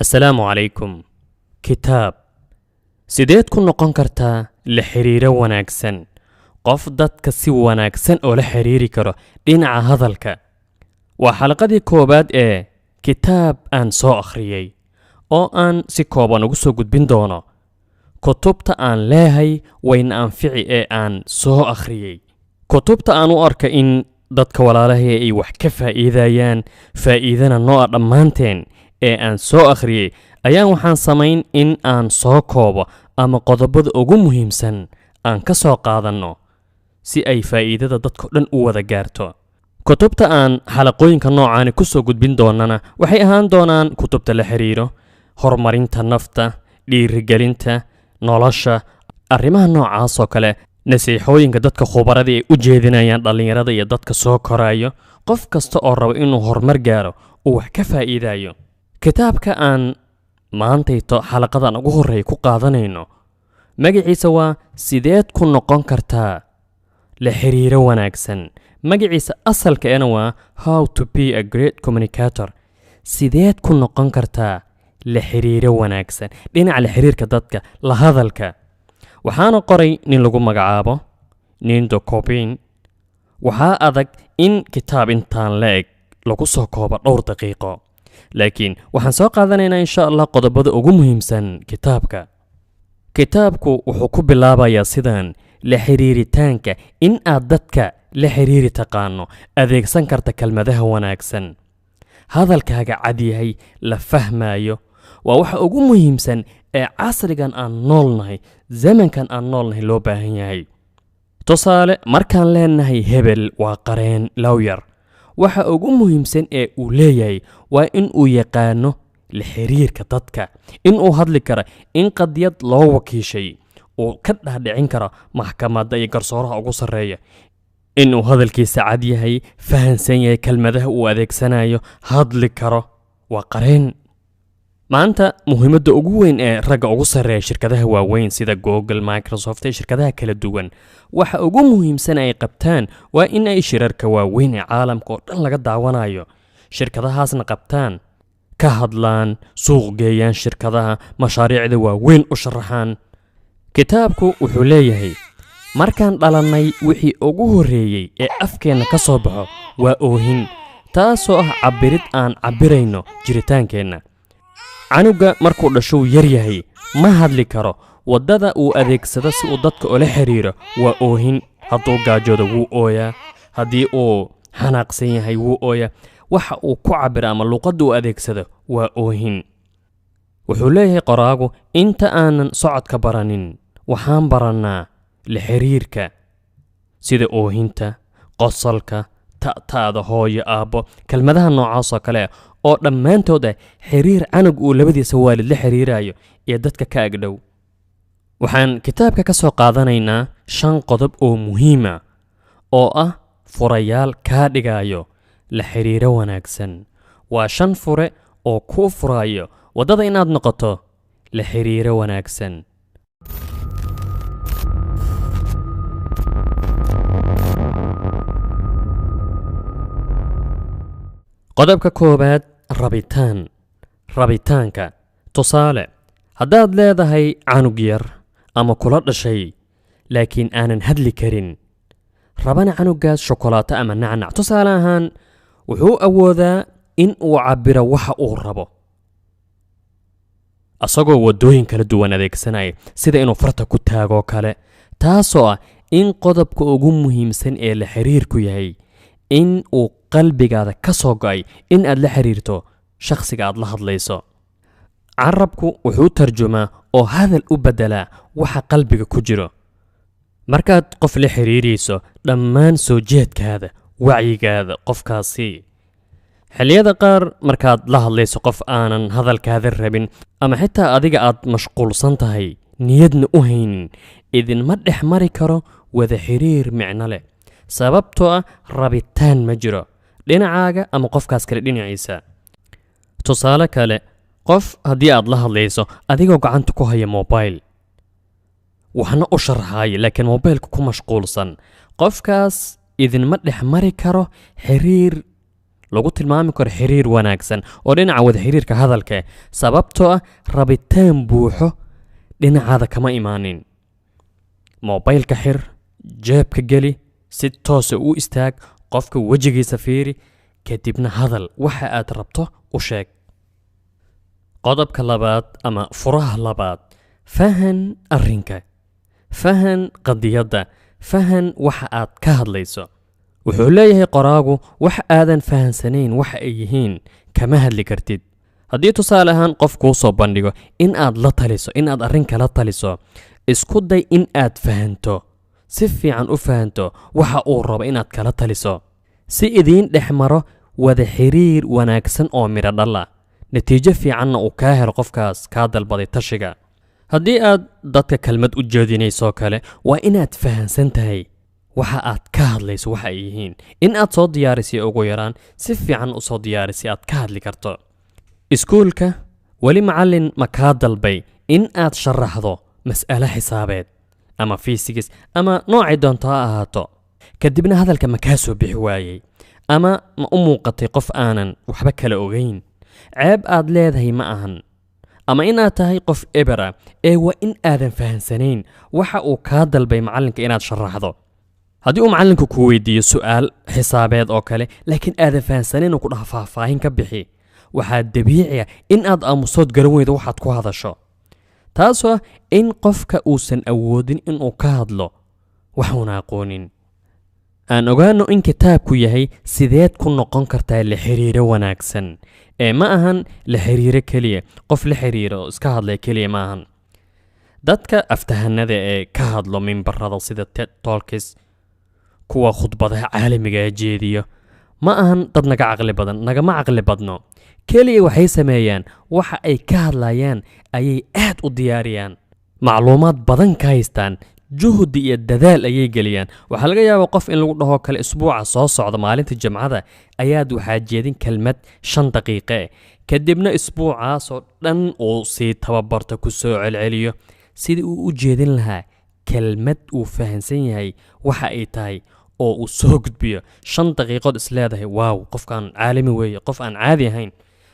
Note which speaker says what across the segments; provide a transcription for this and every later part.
Speaker 1: Assalaamu calaykum. Kitaab: Sideed ku noqon kartaa la xiriiro wanaagsan, qof dadka si wanaagsan oo la xiriiri karo dhinaca hadalka? Waa xalaqadii koowaad ee kitaab aan soo akhriyey oo aan si kooban ugu soo gudbin doono kutubta aan leehay wayna anfici ee aan soo akhriyey, kutubta aan u arka in dadka walaalahay ay wax ka faa'iidayaan, faa'iidana noo ah dhammaanteen ee aan soo akhriyey ayaan waxaan samayn in aan soo koobo ama qodobada ugu muhiimsan aan ka soo qaadanno si ay faa'iidada dadkao dhan u wada gaarto. Kutubta aan xalaqooyinka noocaani ku soo gudbin doonana waxay ahaan doonaan kutubta la xiriiro horumarinta nafta, dhiirigelinta nolosha, arrimaha noocaas oo kale, nasiixooyinka dadka khubaradii ay u jeedinayaan dhallinyarada iyo dadka soo korayo, qof kasta oo rabo inuu horumar gaaro uu wax ka faa'iidayo. Kitaabka aan maantayto xalaqadan ugu horreeya ku qaadanayno magaciisa waa "Sideed ku noqon kartaa la xiriiro wanaagsan". Magaciisa asalka ena waa "How to Be a Great Communicator", sideed ku noqon kartaa la xiriiro wanaagsan dhinaca la xiriirka dadka, la hadalka. Waxaana qoray nin lagu magacaabo Nindo Cobin. Waxaa adag in kitaab intaan la eg lagu soo koobo dhowr daqiiqo, laakiin waxaan soo qaadanaynaa, insha Allah, qodobada ugu muhiimsan kitaabka. Kitaabku wuxuu ku bilaabayaa sidan: la xiriiritaanka, in aad dadka la xiriiri taqaano, adeegsan karta kelmadaha wanaagsan, hadalkaaga cad yahay, la fahmayo, waa waxa ugu muhiimsan ee casrigan aan noolnahay, zamankan aan noolnahay loo baahan yahay. Tusaale, markaan leenahay hebel waa qareen, lawyer, waxa ugu muhiimsan ee uu leeyahay waa in uu yaqaano la xiriirka dadka, in uu hadli karo, in qadiyad loo wakiishay uu ka dhaadhicin karo maxkamadda iyo garsooraha ugu sarreeya, inuu hadalkiisa cad yahay, fahansan yahay kelmadaha uu adeegsanayo, hadli karo. Waa qareen. Maanta muhiimadda ugu weyn ee ragga ugu sarreeya shirkadaha waaweyn sida Google, Microsoft iyo shirkadaha kala duwan, waxa ugu muhiimsan ay qabtaan waa in ay shirarka waaweyn ee caalamka oo dhan laga daawanayo shirkadahaasna qabtaan, ka hadlaan, suuq geeyaan shirkadaha, mashaariicda waaweyn u sharaxaan. Kitaabku wuxuu leeyahay, markaan dhalannay, wixii ugu horreeyey ee afkeenna ka soo baxo waa oohin, taasoo ah cabbirid aan cabbirayno jiritaankeenna. Canuga markuu dhashuu yar yahay ma hadli karo. Waddada uu adeegsado si uu dadka ula xiriiro waa oohin. Hadduu gaajoodo wuu ooyaa, haddii uu xanaaqsan yahay wuu ooyaa. Waxa uu ku cabbiro ama luuqadda uu adeegsado waa oohin. Wuxuu leeyahay qoraagu, inta aanan socodka baranin waxaan barannaa la xiriirka, sida oohinta, qosolka, ta'taada hooyo, aabbo, kelmadaha noocaas oo kale ah oo dhammaantood ah xiriir canug uu labadiisa waalid la xiriirayo iyo dadka ka agdhow. Waxaan kitaabka ka soo qaadanaynaa shan qodob oo muhiima oo ah furayaal kaa dhigayo la xiriiro wanaagsan. Waa shan fure oo kuu furayo waddada inaad noqoto la xiriiro wanaagsan. Qodobka koowaad: rabitaan. Rabitaanka, tusaale, haddaad leedahay canug yar ama kula dhashay laakiin aanan hadli karin, rabana canugaas shukolaato ama nacnac, tusaale ahaan, wuxuu awoodaa in uu cabbiro waxa uu rabo asagoo waddooyin kala duwan adeegsanaya, sida inuu farta ku taagoo kale, taasoo ah in qodobka ugu muhiimsan ee la xiriirku yahay in uu qalbigaada ka soo go'ay in aad la xiriirto shakhsiga aad la hadlayso. Carabku wuxuu tarjumaa oo hadal u beddelaa waxa qalbiga ku jiro. Markaad qof la xiriirayso, dhammaan soo jeedkaada, wacyigaada qofkaasi. Xilliyada qaar markaad la hadlayso qof aanan hadalkaada rabin ama xitaa adiga aad mashquulsan tahay, niyadna u haynin, idinma dhex mari karo wada xiriir micno leh, sababtoo ah rabitaan ma jiro dhinacaaga ama qofkaas kale dhinaciisa. Tusaale kale, qof haddii aad la hadlayso adigoo gacanta ku haya mobile, waxna u sharaxaaya, laakiin mobileka ku mashquulsan, qofkaas idinma dhex mari karo xiriir. Lagu tilmaami karo xiriir wanaagsan oo dhinaca wada xiriirka hadalka, sababtoo ah rabitaan buuxo dhinacaada kama imaanin. Mobaylka xir, jeebka geli, si toosa u istaag, qofka wejigiisa fiiri, kadibna hadal. Waxa aad rabto u sheeg. Qodobka labaad ama furaha labaad: fahan arrinka, fahan qadiyadda, fahan waxa aad ka hadlayso. Wuxuu leeyahay qoraagu, wax aadan fahansanayn waxa ay yihiin kama hadli kartid. Haddii tusaale ahaan qof kuu soo bandhigo in aad la taliso, in aad arrin kala taliso, isku day in aad fahanto, si fiican u fahanto waxa uu rabo inaad kala taliso, si idiin dhex maro wada xiriir wanaagsan oo midho dhalla, natiijo fiicanna uu kaa helo qofkaas kaa dalbaday tashiga. Haddii aad dadka kelmad u jeedinaysoo kale, waa inaad fahansan tahay waxa aad ka hadlayso waxa ay yihiin, in aad soo diyaarisay, ugu yaraan si fiican u soo diyaarisay aad ka hadli karto. Iskuulka weli macallin ma kaa dalbay in aad sharaxdo mas'alo xisaabeed ama fisigis ama noocay doonto ha ahaato, kadibna hadalka ma kaa soo bixi waayey ama ma u muuqatay qof aanan waxba kala ogeyn? Ceeb aad leedahay ma ahan ama inaad tahay qof eber ah, ee waa in aadan fahansanayn waxa uu kaa dalbay macallinka inaad sharaxdo. Haddii uu macallinku ku weydiiyo su'aal xisaabeed oo kale, laakiin aadan fahansanayn uu ku dhaha faahfaahin ka bixi, waxaa dabiici ah in aad aamusood garan weydo waxaad ku hadasho, taasoo ah in qofka uusan awoodin inuu ka hadlo waxuuna aqoonin. Aan ogaano in kitaabku yahay sideed ku noqon kartaa la xiriiro wanaagsan, ee ma ahan la xiriiro keliya, qof la xiriiro oo iska hadlaya keliya ma ahan. Dadka aftahanada ee ka hadlo mimbarada sida TED Talks, kuwa khudbadaha caalamiga ee jeediyo, ma ahan dad naga caqli badan, nagama caqli badno. Keliya waxay sameeyaan waxa ay ka hadlayaan ayay aad u diyaariyaan, macluumaad badan ka haystaan, juhdi iyo dadaal ayay geliyaan. Waxaa laga yaabaa qof in lagu dhaho kale, isbuuca soo socda maalinta Jimcada ayaad waxaa jeedin kelmad 5 daqiiqe, kadibna isbuucaasoo dhan uu sii tababarto, ku soo celceliyo sidii uu u jeedin lahaa kelmad uu fahansan yahay waxa ay tahay oo uu soo gudbiyo 5 daqiiqood. Is leedahay, "Wow, qofkaan caalami weeye, qof aan caadi ahayn,"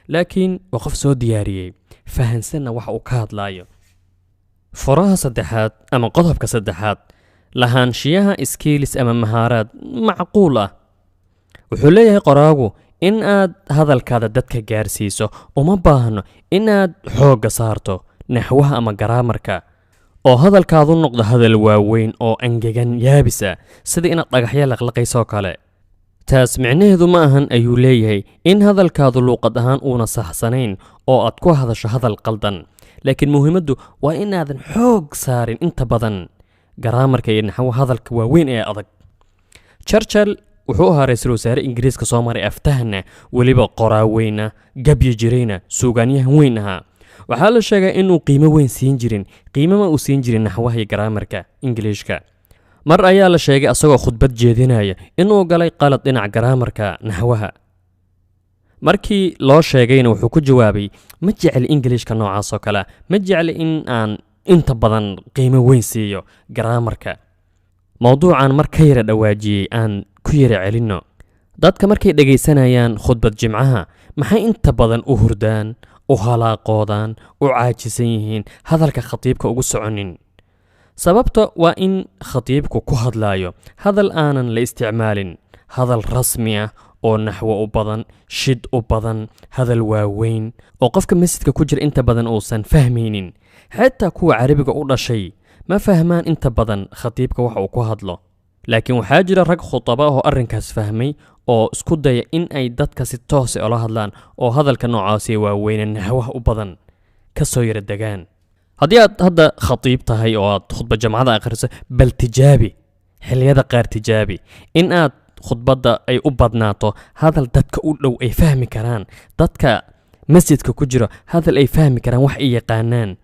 Speaker 1: laakiin waa qof soo diyaariyey, fahansanna waxa uu ka hadlaayo. Furaha saddexaad ama qodobka saddexaad: lahaanshiyaha skills ama mahaaraad macquul ah. Wuxuu leeyahay qoraagu, in aad hadalkaada dadka gaarsiiso uma baahno inaad xoogga saarto naxwaha ama garaamarka oo hadalkaadu noqdo hadal waaweyn oo angegan, yaabisa, sida inaad dhagaxyo laqlaqaysoo kale. Taas micnaheedu ma ahan, ayuu leeyahay, in hadalkaadu luuqad ahaan uuna saxsanayn oo aad ku hadasho hadal qaldan, laakiin muhiimaddu waa inaadan xoog saarin inta badan garaamarka iyo naxwo hadalka waaweyn ee adag. Churchill wuxuu ahaa ra-iisul wasaare Ingiriiska soo maray, aftahana, weliba qoraa weyna, gabyi jirayna, suugaanyahan weyn ahaa. Waxaa la sheegaa inuu qiimo weyn siin jirin, qiimo ma uu siin jirin naxwaha iyo garaamarka Ingiliishka. Mar ayaa la sheegay asagoo khudbad jeedinaya inuu galay qalad dhinaca garaamarka naxwaha. Markii loo sheegayna wuxuu ku jawaabay, "Ma jecli Ingiliishka noocaas oo kale, ma jecli in aan inta badan qiimo weyn siiyo garaamarka." Mowduucan mar ka yara dhawaajiyey aan ku yara celinno. Dadka markay dhegaysanayaan khudbad Jimcaha, maxay inta badan u hurdaan, u halaaqoodaan, u caajisan yihiin, hadalka khatiibka ugu soconin? Sababta waa in khatiibku ku hadlaayo hadal aanan la isticmaalin, hadal rasmi ah oo naxwo u badan, shid u badan, hadal waaweyn oo qofka masjidka ku jira inta badan uusan fahmaynin. Xitaa kuwa Carabiga u dhashay ma fahmaan inta badan khatiibka waxa uu ku hadlo. Laakiin waxaa jira rag khutaba oo arrinkaas fahmay oo isku daya in ay dadka si toose ula hadlaan oo hadalka noocaasi waaweyne, naxwaha u badan, ka soo yara degaan. Haddii aad hadda khatiib tahay oo aad khudba jamcada akhriso, bal tijaabi, xilliyada qaar tijaabi in aad khudbadda ay u badnaato hadal dadka u dhow ay fahmi karaan, dadka masjidka ku jiro hadal ay fahmi karaan, wax ay yaqaanaan.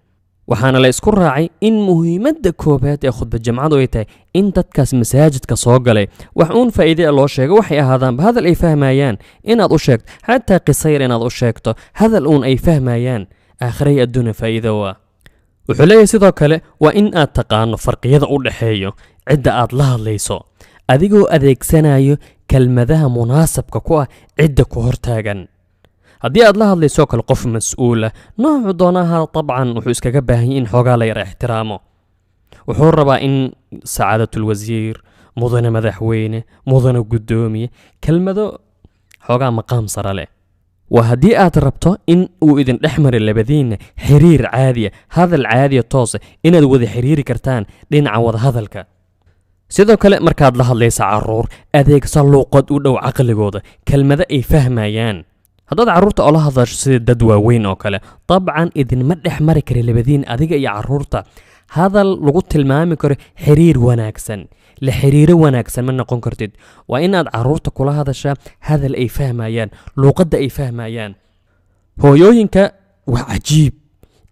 Speaker 1: Waxaana la isku raacay in muhiimadda koobaad ee khudba jamcadu ay tahay in dadkaas masaajidka soo galay wax uun faa'iide loo sheego, waxay ahaadaanba, hadal ay fahmayaan inaad u sheegto, xataa qisayr inaad u sheegto, hadal uun ay fahmayaan, aakhiray adduuna faa'iido u ah. Wuxuu leeyahay sidoo kale, waa in aad taqaano farqiyada u dhexeeyo cidda aad la hadlayso adigoo adeegsanayo. Kelmadaha munaasabka ku ah cidda ku hortaagan. Haddii aad la hadlayso kale qof mas-uula, noocu doonaha, dabcan wuxuu iskaga baahan yahay in xoogaa la yara ixtiraamo. Wuxuu rabaa in sacaadatul wasiir, mudane madaxweyne, mudane guddoomiye, kelmado xoogaa maqaam sare leh. Waa haddii aad rabto in uu idin dhex mari labadiinna xiriir caadiya, hadal caadiya toose, inaad wada xiriiri kartaan dhinaca wadahadalka. Sidoo kale markaad la hadlaysa caruur, adeegso luuqad u dhow caqligooda, kelmado ay fahmayaan. Haddaad carruurta ola hadasho sida dad waaweyn oo kale, dabcan idinma dhex mari kara labadiin, adiga iyo carruurta, hadal lagu tilmaami karo xiriir wanaagsan. La xiriiro wanaagsan ma noqon kartid. Waa inaad carruurta kula hadashaa hadal ay fahmayaan, luuqadda ay fahmayaan. Hooyooyinka waa cajiib.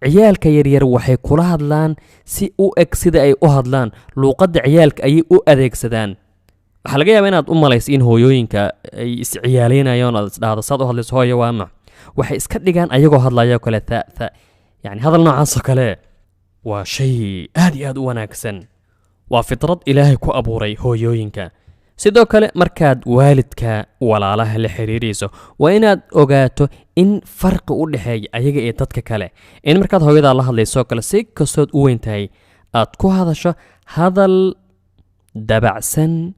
Speaker 1: Ciyaalka yaryar waxay kula hadlaan si u eg sida ay u hadlaan, luuqadda ciyaalka ayay u adeegsadaan. Waxaa laga yaabaa inaad u malayso in hooyooyinka ay isciyaaleynayaan, aad isdhahdo, "Saad u hadlayso, hooyo, waa ma?" Waxay iska dhigaan ayagoo hadlayo kale, tha tha, yani hadal noocaas oo kale. Waa shay aad iyo aad u wanaagsan, waa fitrad Ilaahay ku abuuray hooyooyinka. Sidoo kale markaad waalidka, walaalaha la xiriirayso, waa inaad ogaato in farqi u dhexeeya ayaga iyo dadka kale. In markaad hooyadaa la hadlayso kale, si kastood u weyn tahay, aad ku hadasho hadal dabacsan,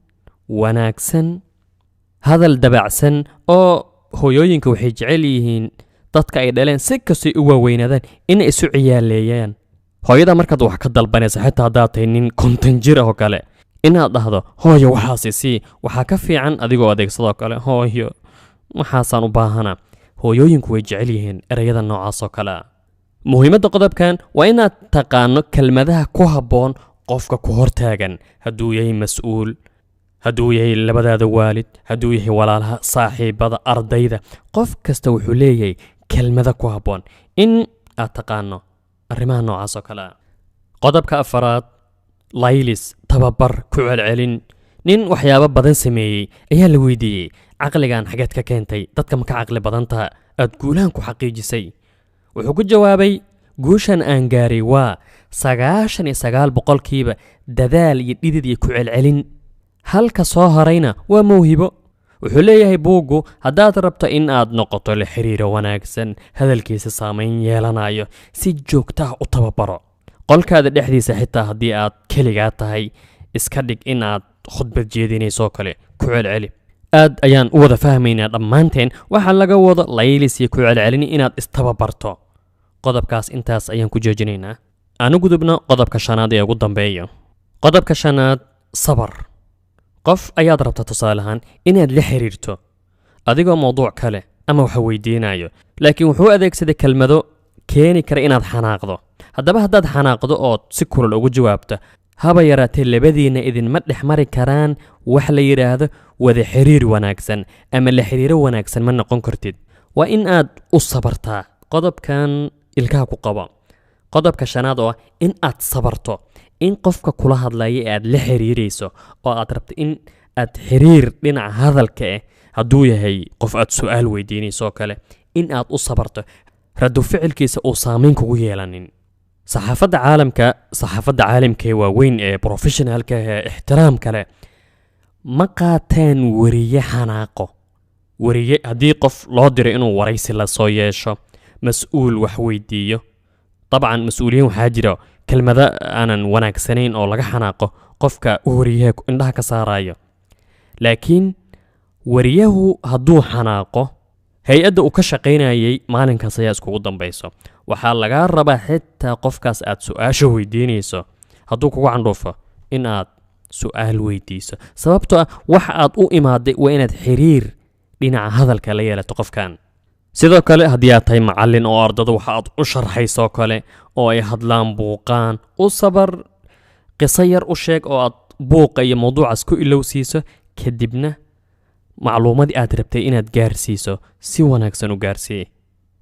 Speaker 1: wanaagsan, hadal dabacsan. Oo hooyooyinka waxay jecel yihiin dadka ay dhaleen, si kastoy u waaweynaadaan, inay isu ciyaaleeyaan. Hooyada markaad wax ka dalbanaysa, xitaa haddaad tahay nin 50 jir ah oo kale, inaad dhahdo, "Hooyo, waxaasi sii," waxaa ka fiican adigoo adeegsadoo kale, "Hooyo, waxaasaan u baahana." Hooyooyinku way jecel yihiin ereyada noocaas oo kale a. Muhiimadda qodobkan waa inaad taqaano kelmadaha ku habboon qofka ku hortaagan, hadduu yahay mas-uul, hadduu yahay labadaada waalid, hadduu yahay walaalaha, saaxiibada, ardayda. Qof kasta wuxuu leeyahay kelmada ku habboon, in aad taqaano arrimaha noocaas oo kale a. Qodobka afaraad, laylis, tababar, ku celcelin. Nin waxyaabo badan sameeyey ayaa la weydiiyey, "Caqligan xageed ka keentay? Dadka ma ka caqli badan taha aad guulahan ku xaqiijisay?" Wuxuu ku jawaabay, "Guushan aan gaaray waa 99% dadaal iyo dhidid iyo ku celcelin, halka soo harayna waa mawhibo." Wuxuu leeyahay buuggu, haddaad rabto in aad noqoto la xiriiro wanaagsan, hadalkiisa saamayn yeelanayo, si joogta ah u tababaro. Qolkaada dhexdiisa, xitaa haddii aad keligaa tahay, iska dhig in aad khudbad jeedinaysoo kale, ku celceli. Aad ayaan u wada fahmaynaa dhammaanteen waxaa laga wado laylis iyo ku celcelin, inaad istababarto. Qodobkaas intaas ayaan ku joojinaynaa. Aanu gudubno qodobka shanaad ee ugu dambeeya. Qodobka shanaad, sabar. Qof ayaad rabta tusaale ahaan inaad la xiriirto adigoo mowduuc kale ama waxa weydiinayo, laakiin wuxuu adeegsaday kelmado keeni kara inaad xanaaqdo. Haddaba haddaad xanaaqdo ood si kulul ugu jawaabto, haba yaraatee labadiinna idinma dhex mari karaan wax la yidhaahdo wada xiriir wanaagsan ama la xiriiro wanaagsan ma noqon kartid. Waa in aad u sabartaa. Qodobkan ilkaha ku qabo, qodobka shanaad oo ah in aad sabarto, in qofka kula hadlaya ee aad la xiriirayso oo aad rabto in aad xiriir dhinaca hadalka ah, hadduu yahay qof aad su-aal weydiinayso oo kale, in aad u sabarto, radu ficilkiisa uu saamayn kugu yeelanin. Saxaafadda caalamka, saxaafadda caalamka ee waaweyn ee professionalka ee ixtiraamka leh, ma qaateen weriye xanaaqo. Weriye haddii qof loo diro inuu waraysi la soo yeesho, mas-uul wax weydiiyo, dabcan mas-uuliyiin waxaa jira kelmado aanan wanaagsanayn oo laga xanaaqo qofka weriyaha indhaha ka saarayo. Laakiin weriyahu hadduu xanaaqo, hay-adda uu ka shaqaynayay maalinkaas ayaa iskugu dambayso. Waxaa lagaa rabaa, xitaa qofkaas aad su-aasha weydiinayso hadduu kugu candhuufo, in aad su-aal weydiiso, sababtoo ah waxa aad u imaaday waa inaad xiriir dhinaca hadalka la yeelato qofkan. Sidoo kale haddii aad tahay macallin oo ardada waxa aad u sharxaysoo kale oo ay hadlaan, buuqaan, u sabar, qiso yar u sheeg oo aad buuqa iyo mawduucaas ku ilowsiiso, kadibna macluumadii aad rabtay inaad gaarsiiso si wanaagsan u gaarsiiye.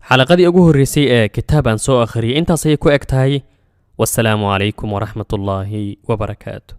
Speaker 1: Xalaqadii ugu horreysay ee kitaab aan soo akhriyay intaas ayay ku eg tahay. Wasalaamu calaykum waraxmatullaahi wabarakaatu.